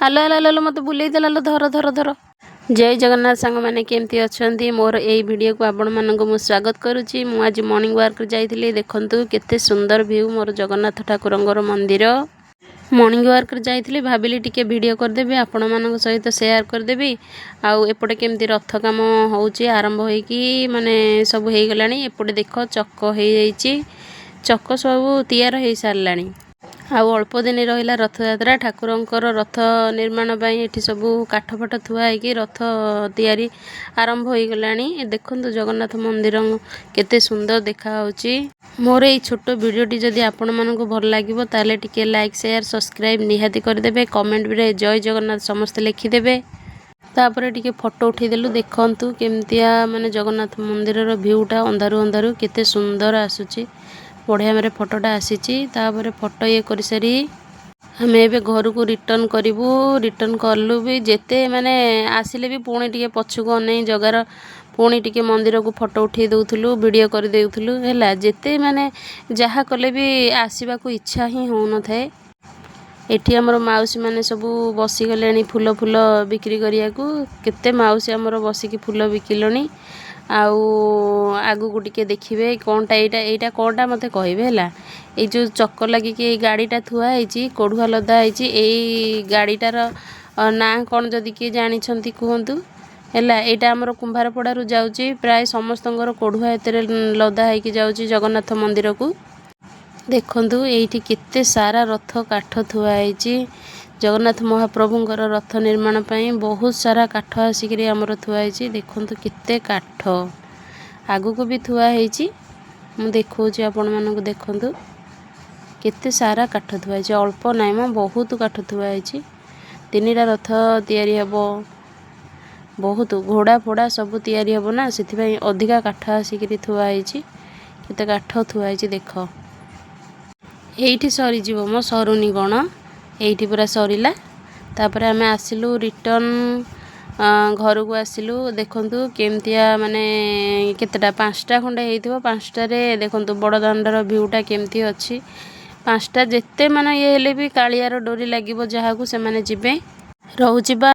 ଆଲୋ ଆଲୋ ଆଲୋ, ମୋତେ ବୁଲେଇ ଦେଲା ଲୋ। ଧର ଧର ଧର। ଜୟ ଜଗନ୍ନାଥ ସାଙ୍ଗମାନେ, କେମିତି ଅଛନ୍ତି? ମୋର ଏଇ ଭିଡ଼ିଓକୁ ଆପଣମାନଙ୍କୁ ମୁଁ ସ୍ୱାଗତ କରୁଛି। ମୁଁ ଆଜି ମର୍ଣ୍ଣିଂ ୱାର୍କରେ ଯାଇଥିଲି। ଦେଖନ୍ତୁ କେତେ ସୁନ୍ଦର ଭ୍ୟୁ, ମୋର ଜଗନ୍ନାଥ ଠାକୁରଙ୍କର ମନ୍ଦିର। ମର୍ଣ୍ଣିଂ ୱାର୍କରେ ଯାଇଥିଲି, ଭାବିଲି ଟିକେ ଭିଡ଼ିଓ କରିଦେବି, ଆପଣମାନଙ୍କ ସହିତ ସେୟାର କରିଦେବି। ଆଉ ଏପଟେ କେମିତି ରଥ କାମ ହେଉଛି, ଆରମ୍ଭ ହେଇକି ମାନେ ସବୁ ହେଇଗଲାଣି। ଏପଟେ ଦେଖ, ଚକ ହେଇଯାଇଛି, ଚକ ସବୁ ତିଆରି ହେଇସାରିଲାଣି। ଆଉ ଅଳ୍ପ ଦିନ ରହିଲା ରଥଯାତ୍ରା। ଠାକୁରଙ୍କର ରଥ ନିର୍ମାଣ ପାଇଁ ଏଠି ସବୁ କାଠ ଫାଠ ଥୁଆ ହେଇକି ରଥ ତିଆରି ଆରମ୍ଭ ହେଇଗଲାଣି। ଦେଖନ୍ତୁ, ଜଗନ୍ନାଥ ମନ୍ଦିର କେତେ ସୁନ୍ଦର ଦେଖାହେଉଛି। ମୋର ଏଇ ଛୋଟ ଭିଡ଼ିଓଟି ଯଦି ଆପଣମାନଙ୍କୁ ଭଲ ଲାଗିବ, ତାହେଲେ ଟିକେ ଲାଇକ୍, ସେୟାର, ସବସ୍କ୍ରାଇବ୍ ନିହାତି କରିଦେବେ। କମେଣ୍ଟରେ ଜୟ ଜଗନ୍ନାଥ ସମସ୍ତେ ଲେଖିଦେବେ। ତାପରେ ଟିକେ ଫଟୋ ଉଠେଇଦେଲୁ। ଦେଖନ୍ତୁ କେମିତିଆ ମାନେ ଜଗନ୍ନାଥ ମନ୍ଦିରର ଭ୍ୟୁଟା ଅନ୍ଧାରୁ ଅନ୍ଧାରୁ କେତେ ସୁନ୍ଦର ଆସୁଛି। ବଢ଼ିଆ ଭାବରେ ଫଟୋଟା ଆସିଛି। ତାପରେ ଫଟୋ ଇଏ କରିସାରି ଆମେ ଏବେ ଘରକୁ ରିଟର୍ଣ୍ଣ କରିବୁ। ରିଟର୍ଣ୍ଣ କଲୁ ବି, ଯେତେ ମାନେ ଆସିଲେ ବି ପୁଣି ଟିକେ ପଛକୁ ଅନେଇ ଜଗାର ପୁଣି ଟିକେ ମନ୍ଦିରକୁ ଫଟୋ ଉଠେଇ ଦେଉଥିଲୁ, ଭିଡ଼ିଓ କରିଦେଉଥିଲୁ। ହେଲା, ଯେତେ ମାନେ ଯାହା କଲେ ବି ଆସିବାକୁ ଇଚ୍ଛା ହିଁ ହେଉନଥାଏ। ଏଠି ଆମର ମାଉସୀ ମାନେ ସବୁ ବସିଗଲେଣି ଫୁଲ ଫୁଲ ବିକ୍ରି କରିବାକୁ। କେତେ ମାଉସୀ ଆମର ବସିକି ଫୁଲ ବିକିଲେଣି। ଆଉ ଆଗକୁ ଟିକେ ଦେଖିବେ, କ'ଣଟା ଏଇଟା? ଏଇଟା କ'ଣଟା ମୋତେ କହିବେ। ହେଲା, ଏଇ ଯେଉଁ ଚକ ଲାଗିକି ଏଇ ଗାଡ଼ିଟା ଥୁଆ ହେଇଛି, କଢ଼ୁଆ ଲଦା ହେଇଛି, ଏଇ ଗାଡ଼ିଟାର ନାଁ କ'ଣ ଯଦି କିଏ ଜାଣିଛନ୍ତି କୁହନ୍ତୁ। ହେଲା, ଏଇଟା ଆମର କୁମ୍ଭାରପଡ଼ାରୁ ଯାଉଛି। ପ୍ରାୟ ସମସ୍ତଙ୍କର କଢ଼ୁଆ ଏଥିରେ ଲଦା ହେଇକି ଯାଉଛି ଜଗନ୍ନାଥ ମନ୍ଦିରକୁ। ଦେଖନ୍ତୁ, ଏଇଠି କେତେ ସାରା ରଥ କାଠ ଥୁଆ ହେଇଛି। ଜଗନ୍ନାଥ ମହାପ୍ରଭୁଙ୍କର ରଥ ନିର୍ମାଣ ପାଇଁ ବହୁତ ସାରା କାଠ ଆସିକିରି ଆମର ଥୁଆ ହେଇଛି। ଦେଖନ୍ତୁ କେତେ କାଠ ଆଗକୁ ବି ଥୁଆ ହେଇଛି। ମୁଁ ଦେଖାଉଛି ଆପଣମାନଙ୍କୁ। ଦେଖନ୍ତୁ କେତେ ସାରା କାଠ ଥୁଆ ହେଇଛି। ଅଳ୍ପ ନାହିଁ ମ, ବହୁତ କାଠ ଥୁଆ ହେଇଛି। ତିନିଟା ରଥ ତିଆରି ହେବ, ବହୁତ ଘୋଡ଼ା ଫୋଡ଼ା ସବୁ ତିଆରି ହେବ ନା, ସେଥିପାଇଁ ଅଧିକା କାଠ ଆସିକିରି ଥୁଆ ହେଇଛି। କେତେ କାଠ ଥୁଆ ହେଇଛି ଦେଖ। ଏଇଠି ସରିଯିବ ମ, ସରୁନି କ'ଣ? ଏଇଠି ପୁରା ସରିଲା। ତାପରେ ଆମେ ଆସିଲୁ, ରିଟର୍ଣ୍ଣ ଘରକୁ ଆସିଲୁ। ଦେଖନ୍ତୁ କେମିତିଆ ମାନେ କେତେଟା, 5ଟା ଖଣ୍ଡେ ହେଇଥିବ। 5ଟାରେ ଦେଖନ୍ତୁ ବଡ଼ ଦାଣ୍ଡର ଭ୍ୟୁଟା କେମିତି ଅଛି। 5ଟା ଯେତେ ମାନେ ଇଏ ହେଲେ ବି କାଳିଆର ଡୋରି ଲାଗିବ ଯାହାକୁ, ସେମାନେ ଯିବେ। ରହୁଛି ବା।